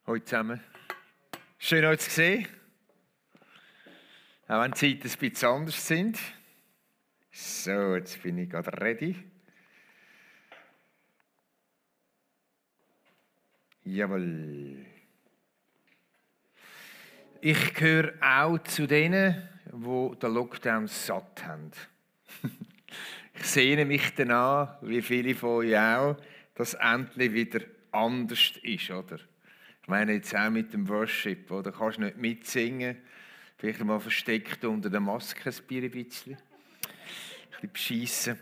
Hallo zusammen. Schön, euch zu sehen. Auch wenn die Zeiten ein bisschen anders sind. So, jetzt bin ich gerade ready. Jawohl. Ich gehöre auch zu denen, die den Lockdown satt haben. Ich sehne mich danach, wie viele von euch auch, dass es endlich wieder anders ist, oder? Ich meine jetzt auch mit dem Worship, oder? Kannst du nicht mitsingen, vielleicht mal versteckt unter der Maske ein bisschen beschissen.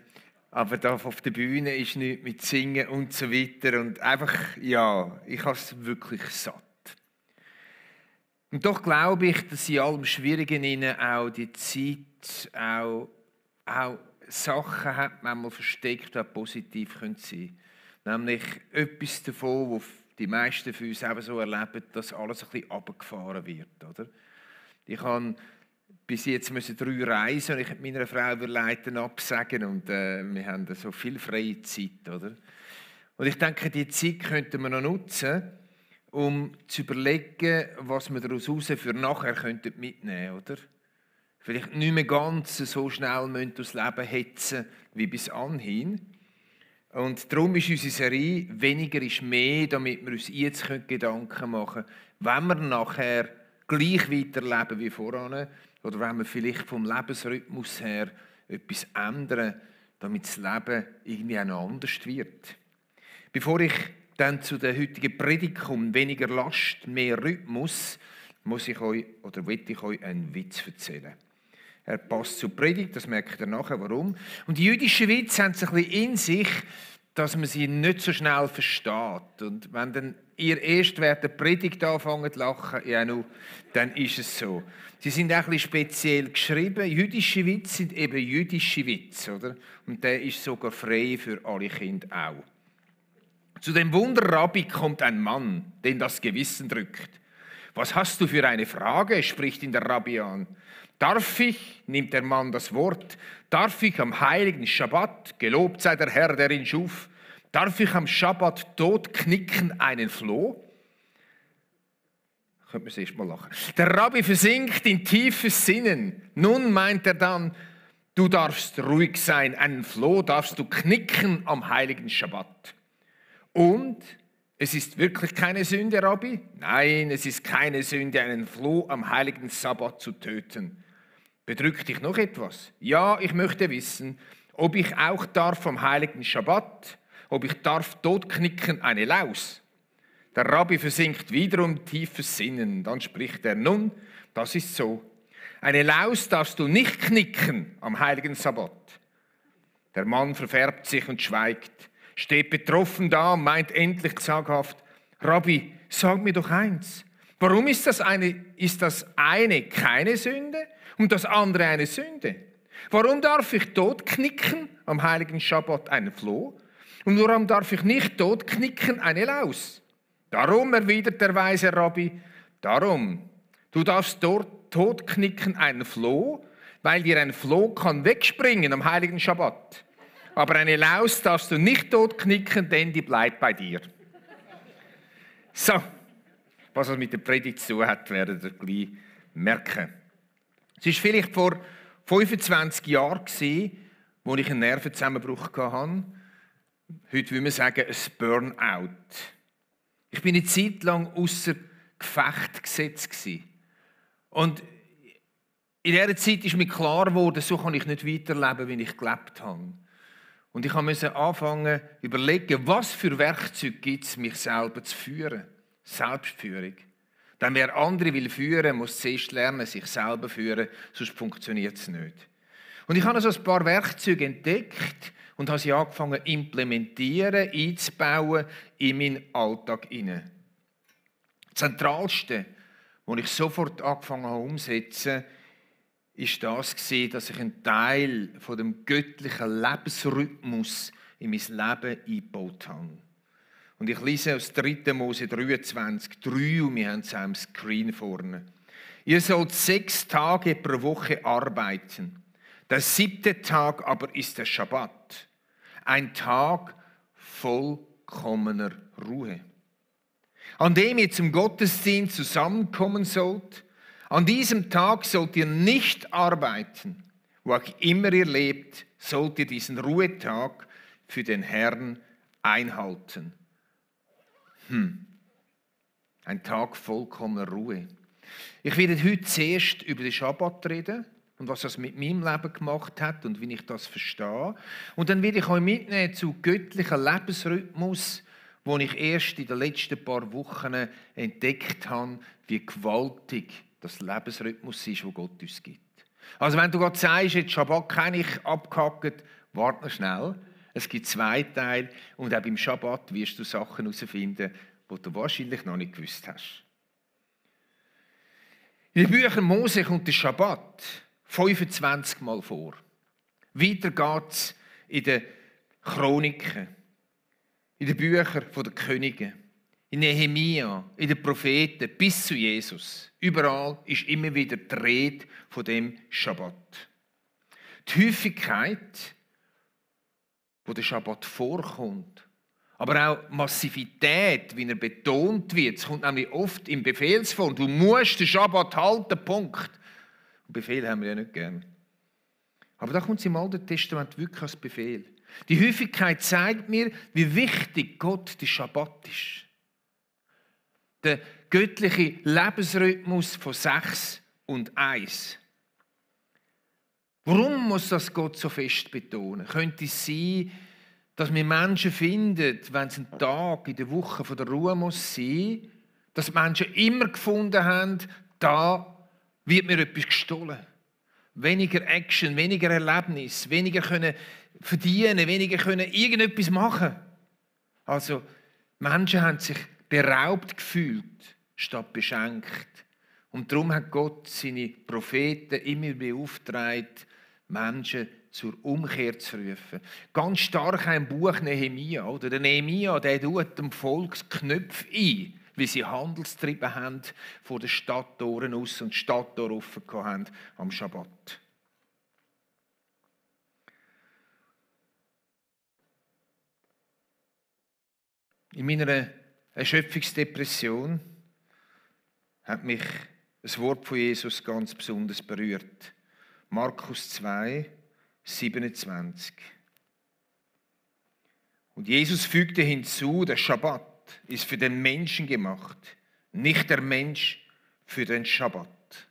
Aber da auf der Bühne ist nichts mit Singen und so weiter. Und einfach, ja, ich habe es wirklich satt. Und doch glaube ich, dass in allem Schwierigen innen auch die Zeit auch Sachen hat, manchmal versteckt, die positiv sein können. Nämlich etwas davon, wo die meisten von uns eben so erleben, dass alles ein bisschen runtergefahren wird. Oder? Ich habe bis jetzt 3 Reisen und ich habe meiner Frau überlegt, absagen und wir haben so viel freie Zeit. Oder? Und ich denke, diese Zeit könnten wir noch nutzen, um zu überlegen, was wir daraus für nachher mitnehmen könnten. Oder? Vielleicht nicht mehr ganz so schnell durchs Leben hetzen wie bis anhin. Und darum ist unsere Serie «Weniger ist mehr», damit wir uns jetzt Gedanken machen können, wenn wir nachher gleich weiterleben wie voran oder wenn wir vielleicht vom Lebensrhythmus her etwas ändern, damit das Leben irgendwie auch anders wird. Bevor ich dann zu der heutigen Predigt komme, «Weniger Last, mehr Rhythmus», will ich euch einen Witz erzählen. Er passt zur Predigt, das merkt ihr nachher, warum. Und die jüdischen Witze haben es ein bisschen in sich, dass man sie nicht so schnell versteht. Und wenn dann ihr erst während der Predigt anfangen zu lachen, ja, dann ist es so. Sie sind auch ein bisschen speziell geschrieben. Jüdische Witze sind eben jüdische Witze, oder? Und der ist sogar frei für alle Kinder auch. Zu dem Wunderrabbi kommt ein Mann, den das Gewissen drückt. Was hast du für eine Frage? Spricht ihn der Rabbi an. Darf ich, nimmt der Mann das Wort, darf ich am heiligen Schabbat, gelobt sei der Herr, der ihn schuf, darf ich am Schabbat totknicken einen Floh? Könnte man es erst mal lachen. Der Rabbi versinkt in tiefes Sinnen. Nun meint er dann, du darfst ruhig sein, einen Floh darfst du knicken am heiligen Schabbat. Und es ist wirklich keine Sünde, Rabbi? Nein, es ist keine Sünde, einen Floh am heiligen Sabbat zu töten. Bedrückt dich noch etwas? Ja, ich möchte wissen, ob ich auch darf am heiligen Schabbat, ob ich darf totknicken eine Laus. Der Rabbi versinkt wiederum tiefes Sinnen. Dann spricht er, nun, das ist so. Eine Laus darfst du nicht knicken am heiligen Sabbat. Der Mann verfärbt sich und schweigt, steht betroffen da und meint endlich zaghaft, Rabbi, sag mir doch eins, warum ist das eine keine Sünde und das andere eine Sünde? Warum darf ich totknicken am heiligen Schabbat einen Floh und warum darf ich nicht totknicken eine Laus? Darum, erwidert der weise Rabbi, darum, du darfst dort totknicken einen Floh, weil dir ein Floh kann wegspringen am heiligen Schabbat. Aber eine Laus darfst du nicht totknicken, denn die bleibt bei dir. So, was das mit der Predigt zu tun hat, werdet ihr gleich merken. Es war vielleicht vor 25 Jahren, als ich einen Nervenzusammenbruch hatte. Heute würde man sagen, ein Burnout. Ich war eine Zeit lang außer Gefecht gesetzt. Und in dieser Zeit ist mir klar geworden, so kann ich nicht weiterleben, wie ich gelebt habe. Und ich musste anfangen zu überlegen, was für Werkzeuge gibt es, mich selber zu führen. Selbstführung. Denn wer andere will führen, muss zuerst lernen, sich selber führen, sonst funktioniert es nicht. Und ich habe also ein paar Werkzeuge entdeckt und habe sie angefangen zu implementieren, einzubauen in meinen Alltag hinein. Das Zentralste, was ich sofort angefangen habe umzusetzen, ist das gewesen, dass ich einen Teil von dem göttlichen Lebensrhythmus in mein Leben eingebaut habe. Und ich lese aus 3. Mose 23,3 und wir haben es auch am Screen vorne. Ihr sollt 6 Tage pro Woche arbeiten. Der 7. Tag aber ist der Schabbat. Ein Tag vollkommener Ruhe. an dem ihr zum Gottesdienst zusammenkommen sollt. An diesem Tag sollt ihr nicht arbeiten. Wo auch immer ihr lebt, sollt ihr diesen Ruhetag für den Herrn einhalten. Ein Tag vollkommener Ruhe. Ich werde heute zuerst über den Schabbat reden und was das mit meinem Leben gemacht hat und wie ich das verstehe. Und dann werde ich euch mitnehmen zu göttlichen Lebensrhythmus, wo ich erst in den letzten paar Wochen entdeckt habe, wie gewaltig das Lebensrhythmus ist, wo Gott uns gibt. Also wenn du gerade sagst, jetzt Schabbat kenne ich abgehackt, warte noch schnell. Es gibt 2 Teile und auch beim Schabbat wirst du Sachen herausfinden, die du wahrscheinlich noch nicht gewusst hast. In den Büchern Mose kommt der Schabbat 25 Mal vor. Weiter geht es in den Chroniken, in den Büchern der Könige, in Nehemia, in den Propheten bis zu Jesus. Überall ist immer wieder die Rede von dem Schabbat. Die Häufigkeit, wo der Schabbat vorkommt, aber auch die Massivität, wie er betont wird, es kommt nämlich oft im Befehlsform. Du musst den Schabbat halten, Punkt. Und Befehl haben wir ja nicht gern. Aber da kommt es im Alten Testament wirklich als Befehl. Die Häufigkeit zeigt mir, wie wichtig Gott der Schabbat ist. Der göttliche Lebensrhythmus von 6 und 1. Warum muss das Gott so fest betonen? Könnte es sein, dass wir Menschen finden, wenn es ein Tag in der Woche von der Ruhe muss sein, dass die Menschen immer gefunden haben, da wird mir etwas gestohlen. Weniger Action, weniger Erlebnis, weniger können verdienen, weniger können irgendetwas machen. Also Menschen haben sich beraubt gefühlt, statt beschenkt. Und darum hat Gott seine Propheten immer beauftragt, Menschen zur Umkehr zu rufen. Ganz stark ein Buch Nehemia. Oder? Der Nehemia, der tut dem Volk Knöpfe ein, wie sie Handelstriebe haben vor den Stadttoren aus und die Stadttore offen haben am Schabbat. In meiner Erschöpfungsdepression hat mich das Wort von Jesus ganz besonders berührt. Markus 2, 27. Und Jesus fügte hinzu, der Schabbat ist für den Menschen gemacht, nicht der Mensch für den Schabbat.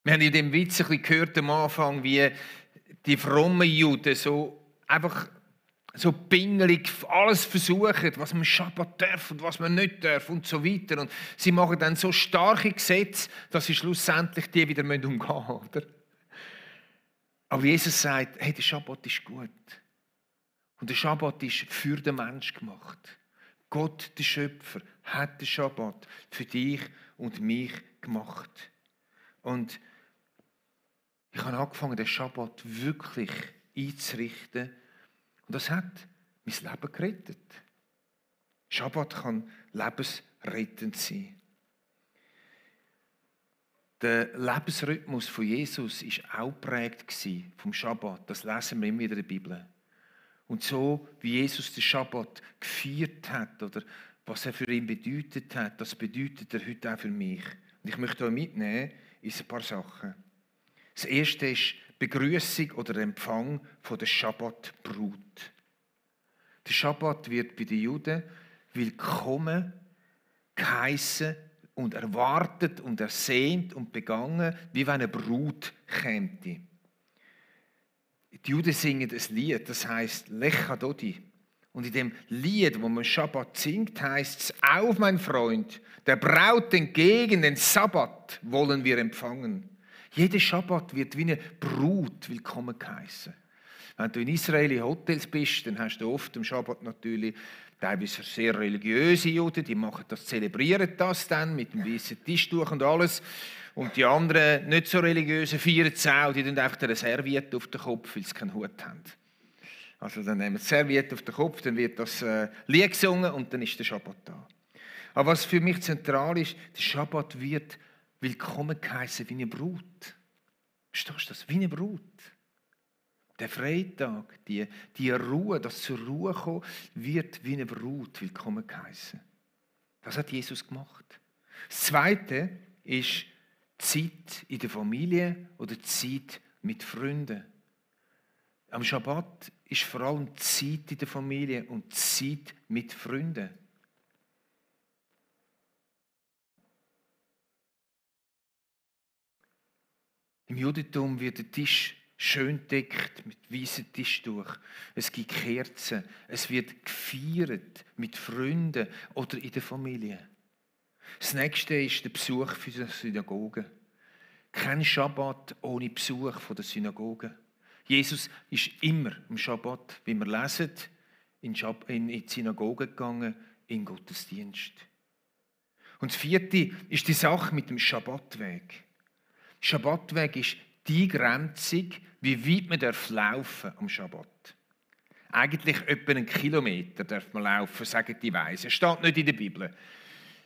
Wir haben in dem Witz ein bisschen gehört am Anfang, wie die frommen Juden so einfach so pingelig alles versuchen, was man Schabbat darf und was man nicht darf und so weiter. Und sie machen dann so starke Gesetze, dass sie schlussendlich die wieder umgehen müssen, oder? Aber Jesus sagt, hey, der Schabbat ist gut. Und der Schabbat ist für den Menschen gemacht. Gott, der Schöpfer, hat den Schabbat für dich und mich gemacht. Und ich habe angefangen, den Schabbat wirklich einzurichten. Und das hat mein Leben gerettet. Schabbat kann lebensrettend sein. Der Lebensrhythmus von Jesus war auch geprägt vom Schabbat. Das lesen wir immer wieder in der Bibel. Und so, wie Jesus den Schabbat gefeiert hat oder was er für ihn bedeutet hat, das bedeutet er heute auch für mich. Und ich möchte euch mitnehmen in ein paar Sachen. Das erste ist Begrüßung oder Empfang von der Schabbatbrut. Der Schabbat wird bei den Juden willkommen geheissen und erwartet und ersehnt und begangen, wie wenn eine Brut käme. Die Juden singen ein Lied, das heisst Lecha Dodi. Und in dem Lied, wo man Schabbat singt, heisst es: Auf, mein Freund, der Braut entgegen, den Sabbat wollen wir empfangen. Jeder Schabbat wird wie eine Brut willkommen geheissen. Wenn du in Israel in Hotels bist, dann hast du oft am Schabbat natürlich teilweise sehr religiöse Juden, die machen das, zelebrieren das dann mit dem weißen Tischtuch und alles. Und die anderen, nicht so religiösen, feiern es auch, die tun einfach eine Serviette auf den Kopf, weil sie keinen Hut haben. Also dann nehmen sie die Serviette auf den Kopf, dann wird das Lied gesungen und dann ist der Schabbat da. Aber was für mich zentral ist, der Schabbat wird willkommen geheissen wie eine Brut. Verstehst du das? Wie eine Brut. Der Freitag, die Ruhe, das zur Ruhe kommen, wird wie eine Brut willkommen geheissen. Das hat Jesus gemacht. Das Zweite ist Zeit in der Familie oder Zeit mit Freunden. Am Schabbat ist vor allem Zeit in der Familie und Zeit mit Freunden. Im Judentum wird der Tisch schön deckt mit weißem Tischtuch. Es gibt Kerzen. Es wird gefeiert mit Freunden oder in der Familie. Das nächste ist der Besuch für die Synagoge. Kein Schabbat ohne Besuch von der Synagoge. Jesus ist immer am Schabbat, wie wir lesen, in die Synagoge gegangen, in Gottesdienst. Und das vierte ist die Sache mit dem Schabbatweg. Schabbatweg ist die Grenzung, wie weit man laufen darf am Schabbat. Eigentlich etwa 1 Kilometer darf man laufen, sagen die Weisen. Es steht nicht in der Bibel.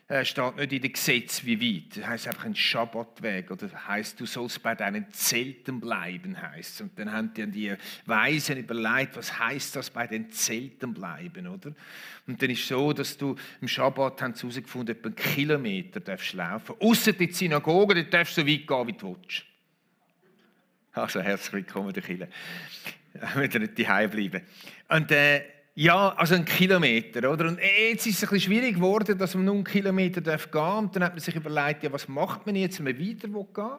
Es steht nicht in den Gesetzen, wie weit. Das heisst einfach ein Schabbatweg. Oder heisst, du sollst bei deinen Zelten bleiben, heisst. Und dann haben die Weisen überlegt, was heisst das bei den Zelten bleiben, oder? Und dann ist es so, dass du im Schabbat haben sie herausgefunden, etwa 1 Kilometer darfst laufen. Ausser die Synagoge, dort darfst du so weit gehen, wie du willst. Also herzlich willkommen in der Kirche. Wenn ihr nicht daheim bleiben. Und ja, also 1 Kilometer, oder? Und jetzt ist es ein bisschen schwierig geworden, dass man nur 1 Kilometer gehen darf. Und dann hat man sich überlegt, ja, was macht man jetzt, wenn man weiter gehen will?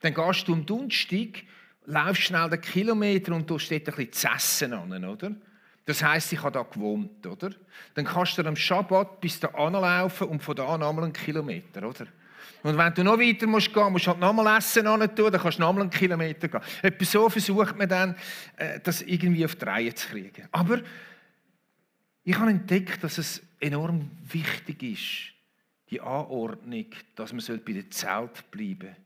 Dann gehst du am Donnerstag, laufst schnell den Kilometer und du steht ein bisschen zu essen an, oder? Das heisst, ich habe da gewohnt, oder? Dann kannst du am Schabbat bis da anlaufen und von da an einmal 1 Kilometer, oder? Und wenn du noch weiter musst gehen, musst du halt nochmal Essen an tun, dann kannst du nochmal 1 Kilometer gehen. Etwa so versucht man dann, das irgendwie auf die Reihe zu kriegen. Aber ich habe entdeckt, dass es enorm wichtig ist, die Anordnung, dass man bei dem Zelt bleiben soll.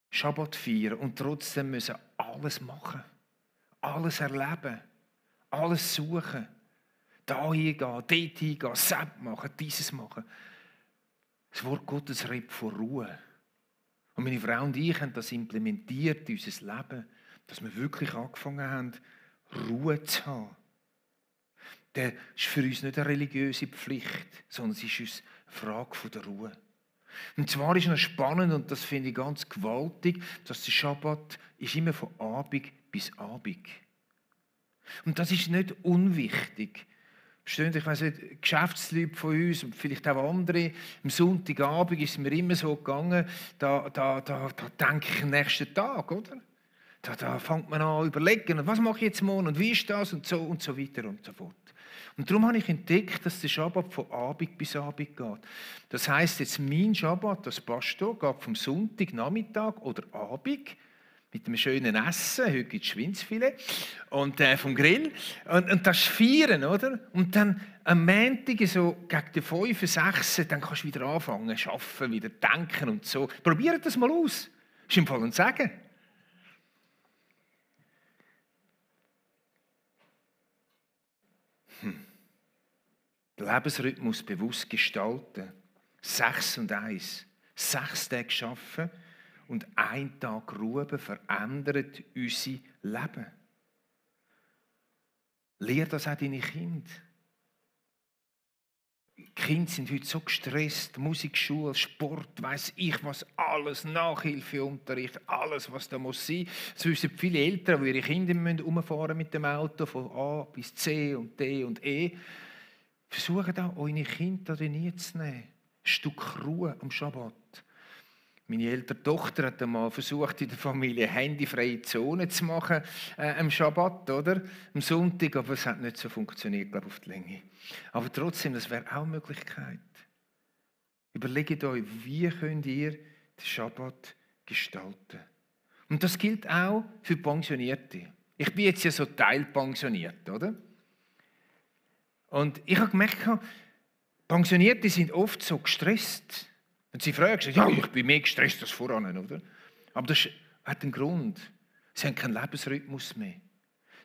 Schabbat feiern und trotzdem müssen alles machen. Alles erleben. Alles suchen. Da hingehen, dort hingehen, das machen, dieses machen. Das Wort Gottes redet von Ruhe. Und meine Frau und ich haben das implementiert in unser Leben, dass wir wirklich angefangen haben, Ruhe zu haben. Das ist für uns nicht eine religiöse Pflicht, sondern es ist uns eine Frage der Ruhe. Und zwar ist es noch spannend, und das finde ich ganz gewaltig, dass der Schabbat ist immer von Abend bis Abend. Und das ist nicht unwichtig. Versteht? Ich weiss nicht, Geschäftsleute von uns und vielleicht auch andere, am Sonntagabend ist es mir immer so gegangen, da denke ich am nächsten Tag, oder? Da fängt man an zu überlegen, was mache ich jetzt morgen und wie ist das und so weiter und so fort. Und darum habe ich entdeckt, dass der Schabbat von Abend bis Abend geht. Das heisst, jetzt mein Schabbat als Pastor geht vom Sonntag, Nachmittag oder Abend mit einem schönen Essen, heute gibt es Schweinsfilet, und vom Grill. Und das ist Feiern, oder? Und dann am Montag, so gegen die 5, 6, dann kannst du wieder anfangen, arbeiten, wieder denken und so. Probiert das mal aus. Ist im Fall ein Segen. Den Lebensrhythmus bewusst gestalten. 6 und 1. 6 Tage arbeiten und 1 Tag Ruhe verändert unser Leben. Lehr das auch deine Kinder. Die Kinder sind heute so gestresst. Musikschule, Sport, weiss ich was, alles, Nachhilfeunterricht, alles, was da muss sein. Das wissen viele Eltern, die ihre Kinder herumfahren mit dem Auto von A bis C und D und E. Versucht auch, eure Kinder da nie zu nehmen. Ein Stück Ruhe am Schabbat. Meine ältere Tochter hat einmal versucht, in der Familie handyfreie Zone zu machen am Schabbat, oder? Am Sonntag, aber es hat nicht so funktioniert, glaube ich, auf die Länge. Aber trotzdem, das wäre auch eine Möglichkeit. Überlegt euch, wie könnt ihr den Schabbat gestalten? Und das gilt auch für Pensionierte. Ich bin jetzt ja so teilpensioniert, oder? Und ich habe gemerkt, Pensionierte sind oft so gestresst. Und sie fragen sich, ja, ich bin mehr gestresst als voran, oder? Aber das hat einen Grund. Sie haben keinen Lebensrhythmus mehr.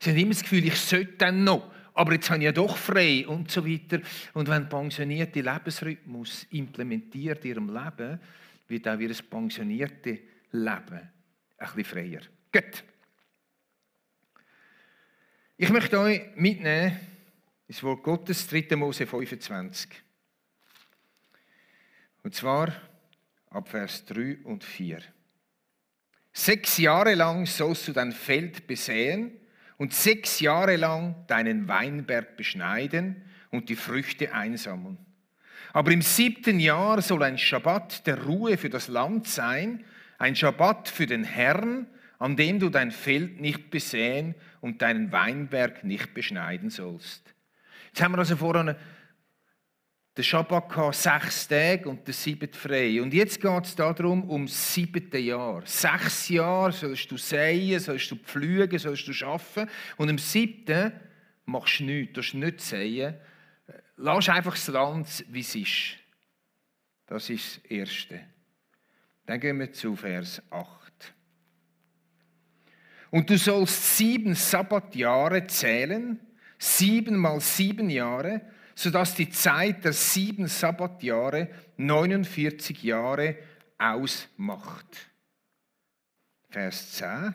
Sie haben immer das Gefühl, ich sollte dann noch, aber jetzt habe ich ja doch frei und so weiter. Und wenn Pensionierte Lebensrhythmus implementiert in ihrem Leben, wird auch ihr pensionierte Leben ein bisschen freier. Gut. Ich möchte euch mitnehmen Das Wort Gottes, 3. Mose 25. Und zwar ab Vers 3 und 4. 6 Jahre lang sollst du dein Feld besäen und 6 Jahre lang deinen Weinberg beschneiden und die Früchte einsammeln. Aber im 7. Jahr soll ein Schabbat der Ruhe für das Land sein, ein Schabbat für den Herrn, an dem du dein Feld nicht besäen und deinen Weinberg nicht beschneiden sollst. Jetzt haben wir also vorhin den Schabbat gehabt, 6 Tage und den 7. frei. Und jetzt geht es darum, um das 7. Jahr. 6 Jahre sollst du säen, sollst du pflügen, sollst du arbeiten. Und im 7. machst du nichts, du darfst nicht säen. Lass einfach das Land, wie es ist. Das ist das Erste. Dann gehen wir zu Vers 8. Und du sollst 7 Sabbatjahre zählen, 7 mal 7 Jahre, sodass die Zeit der 7 Sabbatjahre 49 Jahre ausmacht. Vers 10.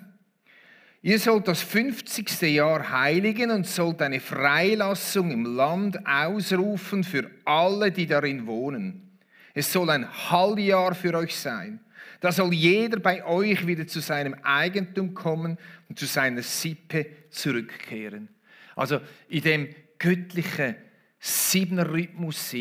Ihr sollt das 50. Jahr heiligen und sollt eine Freilassung im Land ausrufen für alle, die darin wohnen. Es soll ein Halljahr für euch sein. Da soll jeder bei euch wieder zu seinem Eigentum kommen und zu seiner Sippe zurückkehren. Also in dem göttlichen 7er Rhythmus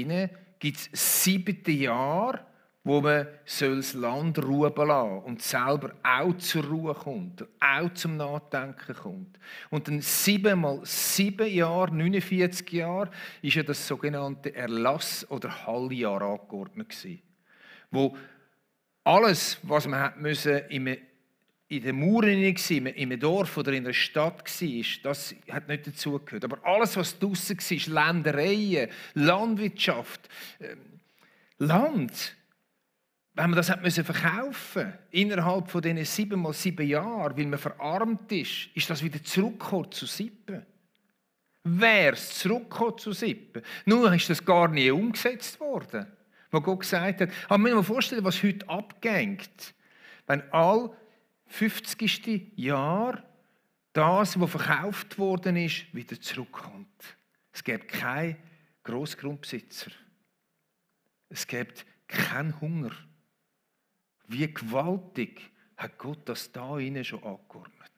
gibt es 7. Jahr, wo man das Land ruhen lassen und selber auch zur Ruhe kommt, auch zum Nachdenken kommt. Und dann 7 mal 7 Jahre, 49 Jahre, ist ja das sogenannte Erlass- oder Halljahr angeordnet gewesen, wo alles, was man hat müssen, in den Mauern in einem Dorf oder in einer Stadt war, das hat nicht dazugehört. Aber alles, was draussen war, Ländereien, Landwirtschaft, Land, wenn man das hat müssen verkaufen innerhalb von diesen 7 mal 7 Jahren, weil man verarmt ist das wieder zurückgekommen zu Sippen. Wäre es zurückgekommen zu Sippen? Nun ist das gar nie umgesetzt worden, wo Gott gesagt hat. Aber man muss sich vorstellen, was heute abgeht, wenn all 50. Jahr das, was verkauft worden ist, wieder zurückkommt. Es gibt keinen Grossgrundbesitzer. Es gibt keinen Hunger. Wie gewaltig hat Gott das da innen schon angeordnet.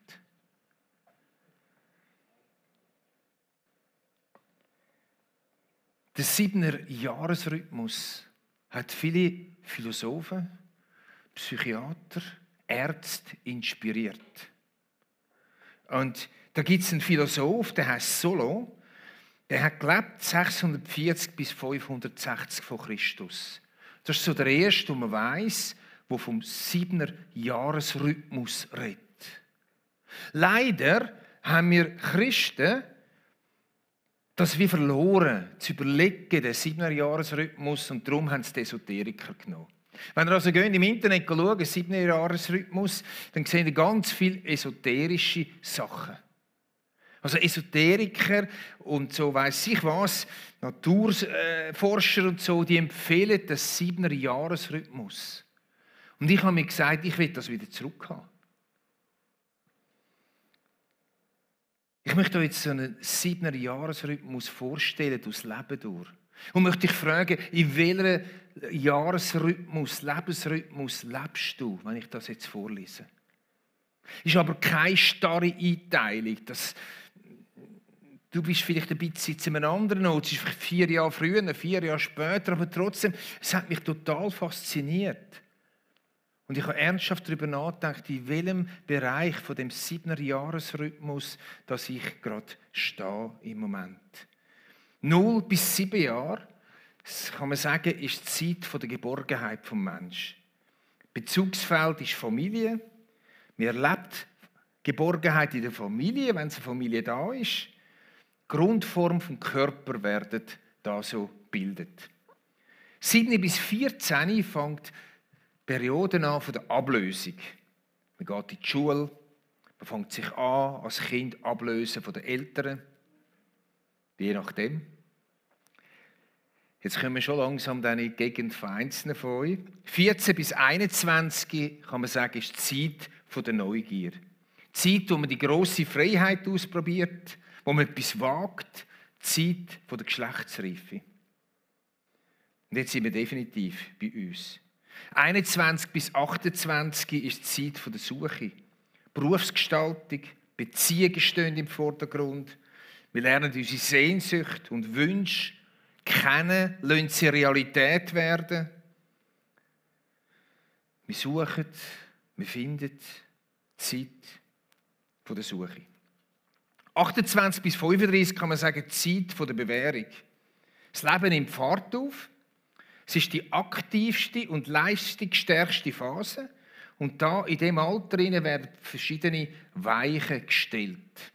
Der 7er Jahresrhythmus hat viele Philosophen, Psychiater, Ärzte inspiriert. Und da gibt es einen Philosoph, der heißt Solo, der hat gelebt 640 bis 560 vor Christus. Das ist so der erste, den man weiss, der vom 7er Jahresrhythmus redet. Leider haben wir Christen das wie verloren, zu überlegen, den 7er Jahresrhythmus, und darum haben sie die Esoteriker genommen. Wenn ihr also geht, im Internet schaut, 7er Jahresrhythmus, dann seht ihr ganz viele esoterische Sachen. Also Esoteriker und so weiss ich was, Naturforscher und so, die empfehlen den 7er Jahresrhythmus. Und ich habe mir gesagt, ich will das wieder zurückhaben. Ich möchte euch jetzt so einen 7er Jahresrhythmus vorstellen, durchs Leben durch. Und möchte dich fragen, in welchem Jahresrhythmus, Lebensrhythmus lebst du, wenn ich das jetzt vorlese? Ist aber keine starre Einteilung. Du bist vielleicht ein bisschen in einem anderen Ort, es ist vielleicht 4 Jahre früher, 4 Jahre später, aber trotzdem, es hat mich total fasziniert. Und ich habe ernsthaft darüber nachgedacht, in welchem Bereich von dem 7er Jahresrhythmus, dass ich gerade stehe im Moment. 0 bis 7 Jahre, das kann man sagen, ist die Zeit der Geborgenheit des Menschen. Bezugsfeld ist Familie. Man erlebt Geborgenheit in der Familie, wenn es eine Familie da ist. Die Grundform des Körpers wird da so gebildet. 7 bis 14 fängt die Periode an von der Ablösung. Man geht in die Schule, man fängt sich an, als Kind ablösen von den Eltern. Je nachdem. Jetzt kommen wir schon langsam in die Gegend von Einzelnen von euch. 14 bis 21, kann man sagen, ist die Zeit der Neugier. Die Zeit, wo man die grosse Freiheit ausprobiert, wo man etwas wagt. Die die Zeit der Geschlechtsreife. Und jetzt sind wir definitiv bei uns. 21 bis 28 ist die Zeit der Suche. Berufsgestaltung, Beziehungen stehen im Vordergrund. Wir lernen unsere Sehnsucht und Wünsche kennen, lassen sie Realität werden. Wir suchen, wir finden die Zeit der Suche. 28 bis 35 kann man sagen, die Zeit der Bewährung. Das Leben nimmt Fahrt auf. Es ist die aktivste und leistungsstärkste Phase. Und da in diesem Alter werden verschiedene Weichen gestellt.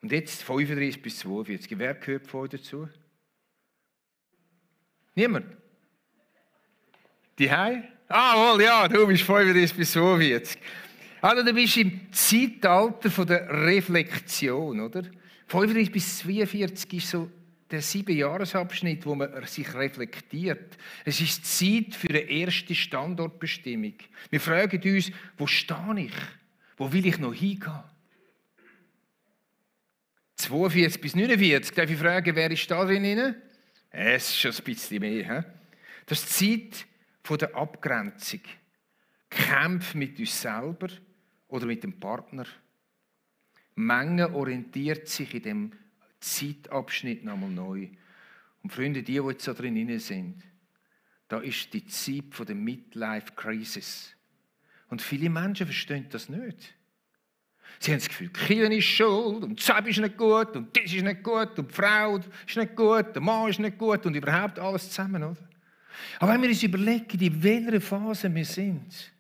Und jetzt 35 bis 42. Wer gehört von euch dazu? Niemand? Die Hei? Ah, wohl, ja, du bist 35 bis 42. Also, du bist im Zeitalter der Reflexion, oder? 35 bis 42 ist so der 7-Jahres-Abschnitt, wo man sich reflektiert. Es ist Zeit für eine erste Standortbestimmung. Wir fragen uns, wo stehe ich? Wo will ich noch hingehen? 42 bis 49, darf ich fragen, wer ist da drin? Es ist schon ein bisschen mehr. He? Das ist die Zeit der Abgrenzung. Kämpfe mit uns selber oder mit dem Partner. Menge orientiert sich in dem Zeitabschnitt nochmal neu. Und Freunde, die jetzt da drin sind, da ist die Zeit der Midlife-Crisis. Und viele Menschen verstehen das nicht. Sie haben das Gefühl, die Kirche ist schuld und das ist nicht gut und das ist nicht gut und die Frau ist nicht gut, der Mann ist nicht gut und überhaupt alles zusammen, oder? Aber wenn wir uns überlegen, in welcher Phase wir sind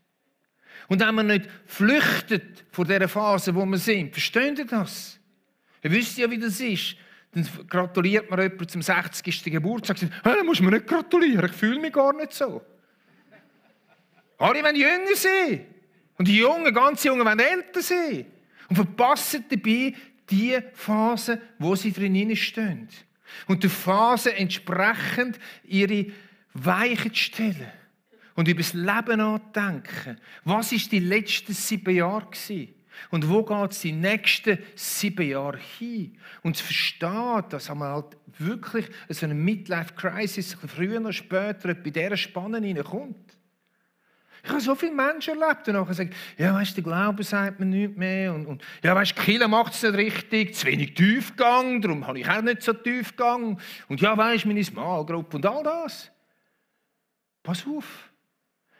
und wenn wir nicht flüchten vor dieser Phase, wo wir sind, verstehen Sie das? Ihr wisst ja, wie das ist. Dann gratuliert man jemandem zum 60. Geburtstag und sagt, dann muss man nicht gratulieren, ich fühle mich gar nicht so. Alle wollen jünger sein. Und die Jungen, ganz Jungen, wollen älter sein. Und verpassen dabei die Phase, wo sie drin stehen. Und der Phase entsprechend ihre Weichen zu stellen. Und über das Leben nachdenken. Was war die letzten 7 Jahre gewesen? Und wo geht es die nächsten 7 Jahre hin? Und zu verstehen, dass man halt wirklich so eine Midlife-Crisis früher oder später bei dieser Spanne hineinkommt. Ich habe so viele Menschen erlebt, die nachher sagen, ja, weißt du, der Glaube sagt mir nichts mehr. Und ja, weißt du, die Kirche macht es nicht richtig, zu wenig Tiefgang, darum habe ich auch nicht so Tiefgang. Und ja, weißt du, meine Smallgruppe und all das. Pass auf.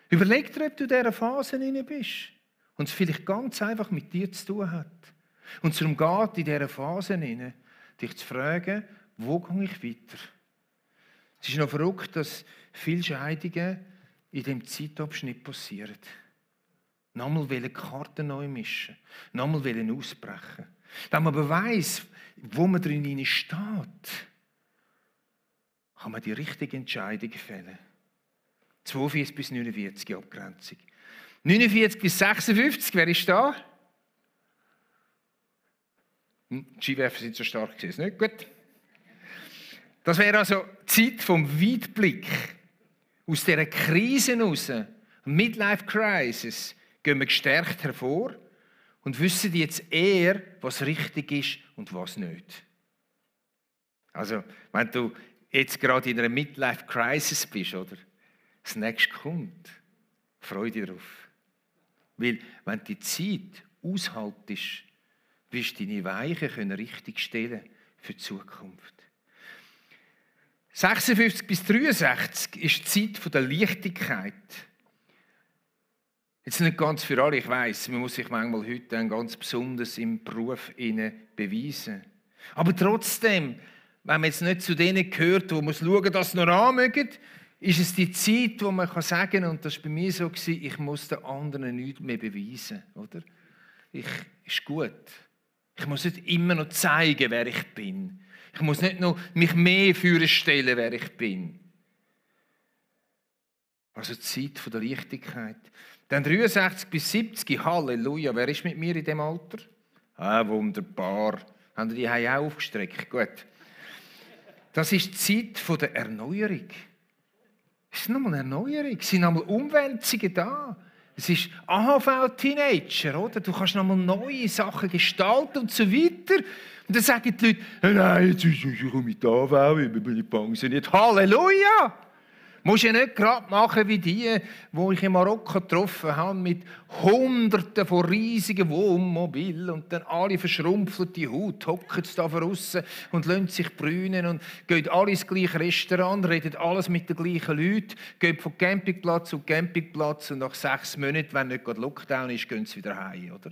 Überleg dir, ob du in dieser Phase hinein bist. Und es vielleicht ganz einfach mit dir zu tun hat. Und es darum geht, in dieser Phase hinein, dich zu fragen, wo gehe ich weiter? Es ist noch verrückt, dass viele Scheidungen in diesem Zeitabschnitt passieren. Nochmal Karten neu mischen. Nochmal ausbrechen. Wenn man aber weiss, wo man drin steht, kann man die richtige Entscheidung fällen. 42 bis 49 Abgrenzung. 49 bis 56, wer ist da? Die Skiwerfer sind so stark gewesen, nicht gut. Das wäre also die Zeit vom Weitblick. Aus dieser Krise heraus, Midlife Crisis, gehen wir gestärkt hervor und wissen jetzt eher, was richtig ist und was nicht. Also, wenn du jetzt gerade in einer Midlife Crisis bist, oder? Das nächste kommt. Freu dich darauf. Weil, wenn du die Zeit aushaltest, wirst du deine Weichen richtig stellen für die Zukunft. 56 bis 63 ist die Zeit der Leichtigkeit. Jetzt nicht ganz für alle, ich weiss, man muss sich manchmal heute ganz besonders im Beruf beweisen. Aber trotzdem, wenn man jetzt nicht zu denen gehört, wo man schauen, dass sie noch anmögen, ist es die Zeit, wo man sagen kann, und das war bei mir so, ich muss den anderen nichts mehr beweisen. Oder? Ist gut. Ich muss nicht immer noch zeigen, wer ich bin. Ich muss nicht noch mich mehr vorstellen, wer ich bin. Also die Zeit der Leichtigkeit. Dann 63 bis 70, Halleluja. Wer ist mit mir in diesem Alter? Ah, wunderbar. Haben die auch aufgestreckt? Gut. Das ist die Zeit der Erneuerung. Es ist nochmal eine Erneuerung. Es sind nochmal Umwälzungen da. Es ist AHV-Teenager, oder? Du kannst nochmal neue Sachen gestalten und so weiter. Und dann sagen die Leute, nein, jetzt komme ich mit AHV, ich bin nicht pensioniert. Halleluja! Musst ja nicht gerade machen wie die ich in Marokko getroffen habe, mit Hunderten von riesigen Wohnmobilen und dann alle verschrumpfelte Haut, hocken sie da draussen und lassen sich brünen und gehen alle ins gleiche Restaurant, reden alles mit den gleichen Leuten, gehen von Campingplatz zu Campingplatz und nach 6 Monaten, wenn nicht gerade Lockdown ist, gehen sie wieder heim, oder?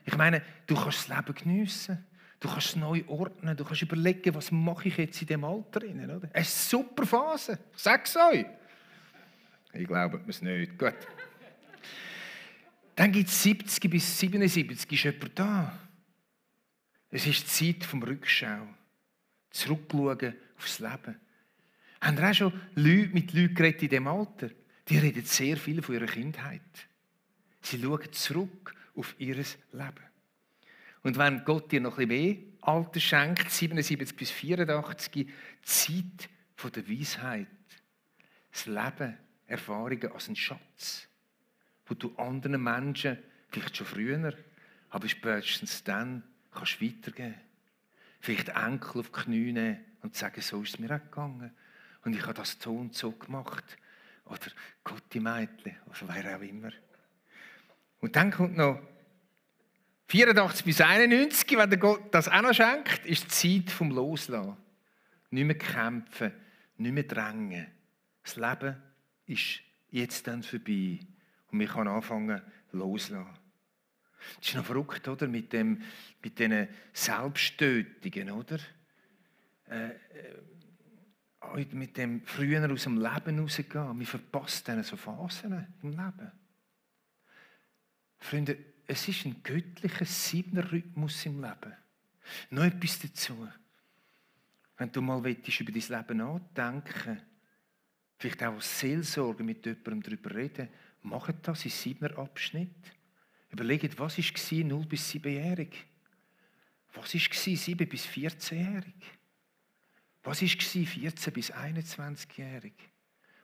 Ich meine, du kannst das Leben geniessen. Du kannst es neu ordnen, du kannst überlegen, was mache ich jetzt in diesem Alter. Oder? Es ist eine super Phase, ich sage es euch. Ich glaube es nicht. Gut. Dann gibt es 70 bis 77, ist jemand da. Es ist die Zeit vom Rückschau. Zurückschauen aufs Leben. Haben ihr auch schon mit Leuten geredet in diesem Alter? Die reden sehr viel von ihrer Kindheit. Sie schauen zurück auf ihr Leben. Und wenn Gott dir noch ein bisschen mehr Alter schenkt, 77 bis 84, Zeit von der Weisheit, das Leben, Erfahrungen als ein Schatz, wo du anderen Menschen, vielleicht schon früher, aber spätestens dann, kannst weitergeben. Vielleicht Enkel auf die Knie nehmen und sagen, so ist es mir auch gegangen. Und ich habe das so und so gemacht. Oder Gott, die Mädchen, oder wer auch immer. Und dann kommt noch 84 bis 91, wenn der Gott das auch noch schenkt, ist die Zeit vom Loslassen. Nicht mehr kämpfen, nicht mehr drängen. Das Leben ist jetzt dann vorbei. Und wir können anfangen, loslassen. Das ist noch verrückt, oder? Mit diesen Selbsttötungen, oder? Mit dem früher aus dem Leben rausgehen. Wir verpassen dann so Phasen im Leben. Freunde, es ist ein göttlicher 7er-Rhythmus im Leben. Noch etwas dazu. Wenn du mal willst, über dein Leben nachdenken, vielleicht auch als Seelsorge mit jemandem darüber reden, mach das in 7er-Abschnitt. Überlegt, was war 0 bis 7-jährig? Was war 7 bis 14-jährig? Was war 14 bis 21-jährig?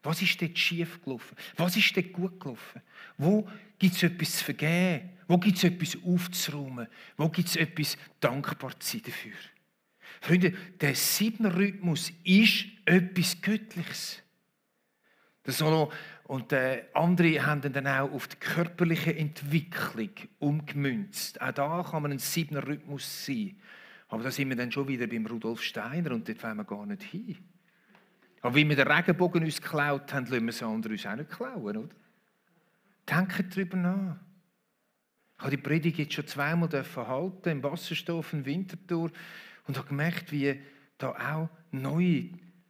Was ist dort schief gelaufen? Was ist dort gut gelaufen? Wo gibt es etwas zu vergeben? Wo gibt es etwas aufzuräumen? Wo gibt es etwas dankbar zu sein dafür? Freunde, der 7er-Rhythmus ist etwas Göttliches. Der Solo und andere haben dann auch auf die körperliche Entwicklung umgemünzt. Auch da kann man ein 7er-Rhythmus sein. Aber da sind wir dann schon wieder beim Rudolf Steiner und dort wollen wir gar nicht hin. Aber wie wir den Regenbogen uns geklaut haben, lassen wir es andere uns auch nicht klauen, oder? Denkt darüber nach. Ich habe die Predigt jetzt schon 2-mal halten, im Wasserstoff, in Winterthur, und habe gemerkt, wie da auch neue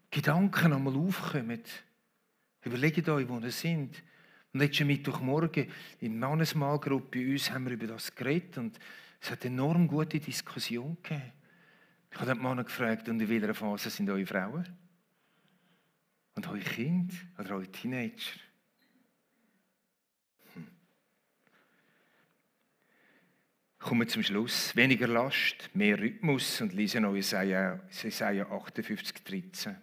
Gedanken einmal aufkommen. Überlegt euch, wo ihr sind. Und letzten Mittwochmorgen in der Mannesmalgruppe bei uns haben wir über das geredet und es hat eine enorm gute Diskussion gegeben. Ich habe den Mann gefragt, und in welcher Phase sind eure Frauen? Und eure Kinder oder eure Teenager? Kommen wir zum Schluss. Weniger Last, mehr Rhythmus und lesen euch Jesaja 58,13.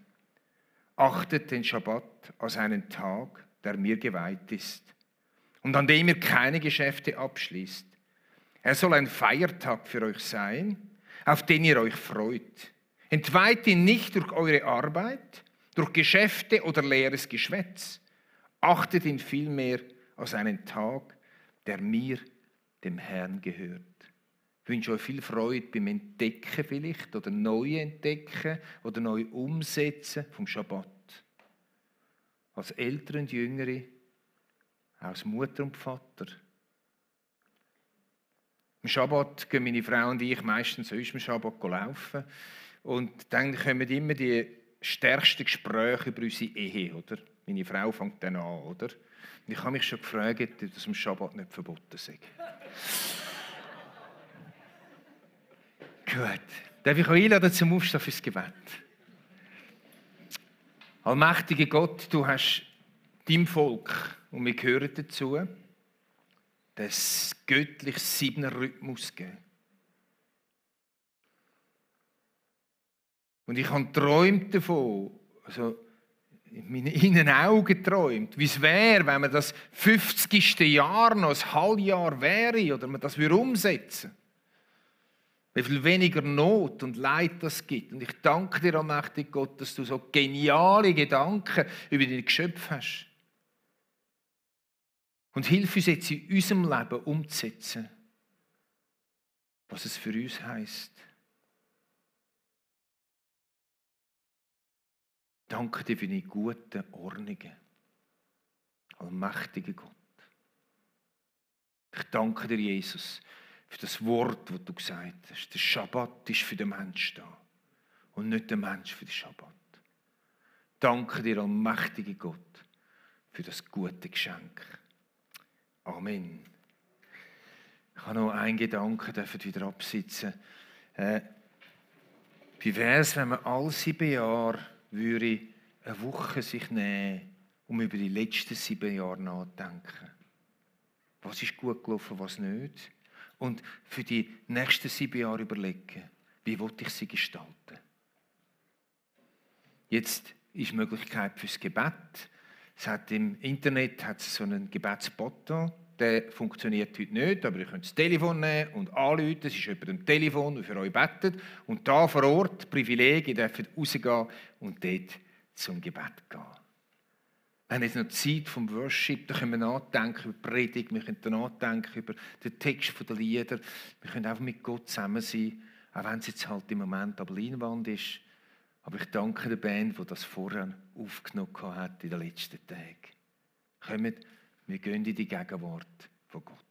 Achtet den Schabbat als einen Tag, der mir geweiht ist und an dem ihr keine Geschäfte abschließt. Er soll ein Feiertag für euch sein, auf den ihr euch freut. Entweiht ihn nicht durch eure Arbeit, durch Geschäfte oder leeres Geschwätz. Achtet ihn vielmehr als einen Tag, der mir, dem Herrn, gehört. Ich wünsche euch viel Freude beim Entdecken vielleicht oder neu entdecken oder neu umsetzen vom Schabbat. Als Eltern und Jüngere, als Mutter und Vater. Am Schabbat gehen meine Frau und ich meistens so am Schabbat laufen und dann kommen immer die stärksten Gespräche über unsere Ehe, oder? Meine Frau fängt dann an, oder? Und ich habe mich schon gefragt, ob das am Schabbat nicht verboten sei. Gut. Darf ich euch einladen zum Aufstehen fürs Gebet? Allmächtiger Gott, du hast deinem Volk, und wir gehören dazu, das göttliche 7er-Rhythmus gegeben. Und ich habe geträumt davon, also in meinen Augen träumt, wie es wäre, wenn man das 50. Jahr noch ein Halbjahr wäre oder man das umsetzen würde. Wie viel weniger Not und Leid das gibt. Und ich danke dir, allmächtiger Gott, dass du so geniale Gedanken über dein Geschöpf hast. Und hilf uns jetzt in unserem Leben umzusetzen, was es für uns heisst. Danke dir für deine guten Ordnungen. Allmächtiger Gott. Ich danke dir, Jesus, für das Wort, das du gesagt hast. Der Schabbat ist für den Menschen da und nicht der Mensch für den Schabbat. Danke dir, allmächtiger Gott, für das gute Geschenk. Amen. Ich habe noch einen Gedanken, dürfen wieder absitzen. Wie wäre es, wenn man alle 7 Jahre eine Woche sich nehmen, um über die letzten 7 Jahre nachzudenken? Was ist gut gelaufen, was nicht? Und für die nächsten 7 Jahre überlegen, wie will ich sie gestalten? Jetzt ist die Möglichkeit fürs Gebet. Im Internet hat es so einen Gebetsbutton. Der funktioniert heute nicht, aber ihr könnt das Telefon nehmen und anrufen. Es ist jemand am Telefon, der für euch betet. Und da vor Ort, Privileg, ihr dürft rausgehen und dort zum Gebet gehen. Wir haben jetzt noch Zeit vom Worship, da können wir nachdenken über die Predigt, wir können nachdenken über den Text der Lieder. Wir können einfach mit Gott zusammen sein, auch wenn es jetzt halt im Moment aber Leinwand ist. Aber ich danke der Band, die das vorher aufgenommen hat in den letzten Tagen. Kommt, wir gehen in die Gegenwart von Gott.